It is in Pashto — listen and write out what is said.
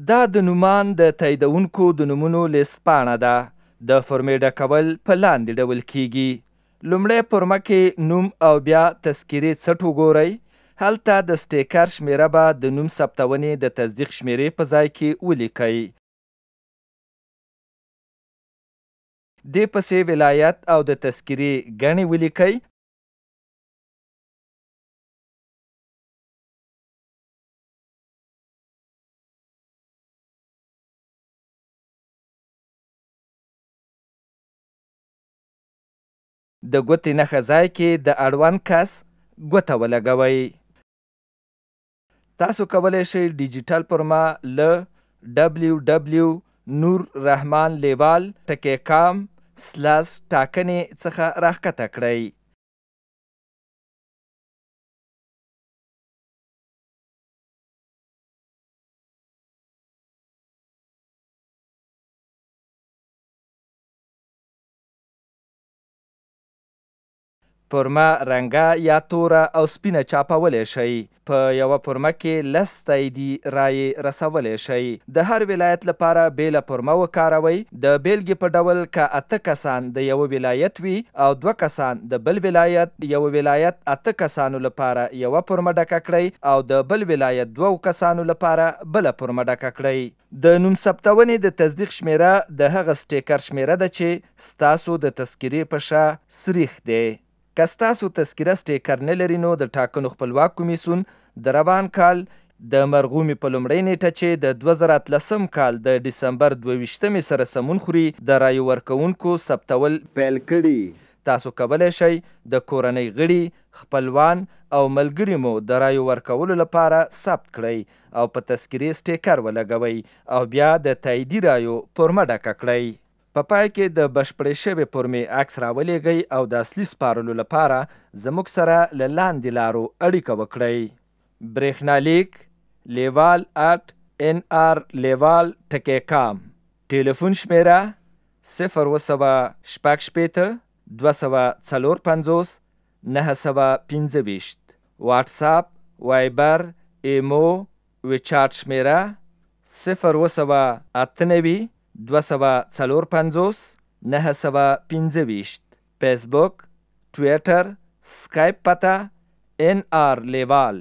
دا د نوماند د تاییدوونکو د نومونو لیست پاڼه ده. د فورمې ډکول په لاندې ډول کیږي. لومړی فورمه کې نوم او بیا تذکرې څټ وګورئ. هلته د سټیکر شمیره به د نوم ثبتونې د تصدیق شمیرې په ځای کې ولیکئ. دې پسې ولایت او د تذکرې ګڼې ولیکئ. د ګوتې نښه ځای کې د اړوند کس ګوته ولګوئ. تاسو کولی شئ ډیجیټل فورمه له ww نور رحمان لیوال ټکی کام سلس ټاکنې څخه راښکته کړئ. فورمه رنګه یا توره او سپینه چاپولی شئ. په یوه فورمه کې لس تاییدي رایې رسولی شئ. د هر ولایت لپاره بېله فورمه وکاروئ. د بېلګې په ډول که 8 کسان د یوه ولایت وي او 2 کسان د بل ولایت، یوه ولایت 8 کسانو لپاره یوه فورمه ډکه کړئ او د بل ولایت 2 کسانو لپاره بله فورمه ډکه کړئ. د نوم ثبتونې د تصدیق شمېره د هغه سټیکر شمېره ده چې ستاسو د تذکرې په شا سریښ دی. که ستاسو تذکره سټیکر نه لري نو د ټاکنو خپلواک کمیسیون د روان کال د مرغومې په لومړۍ نیټه چې د 2018 کال د ډسمبر 22مې سره سمون خوري د رایو ورکوونکو ثبتول پیل کړي. تاسو کولی شئ د کورنۍ غړي، خپلوان او ملګري مو د رایو ورکولو لپاره ثبت کړئ او په تذکرې سټیکر ولګوئ او بیا د تاییدي رایو فورمه ډکه کړئ. په پای کې د بشپړې شوې فورمې عکس راولېږئ او د اصلي سپارلو لپاره زموږ سره له لاندې لارو اړیکه وکړئ. برېښنالیک لیوال@nrلیوال.com، ټلیفون شمېره 0766 254 925، واتساپ، وایبر، ایمو، ویچاټ شمېره 0798 254 925، فیسبوک، ټویټر، سکایپ پته ان آر لیوال.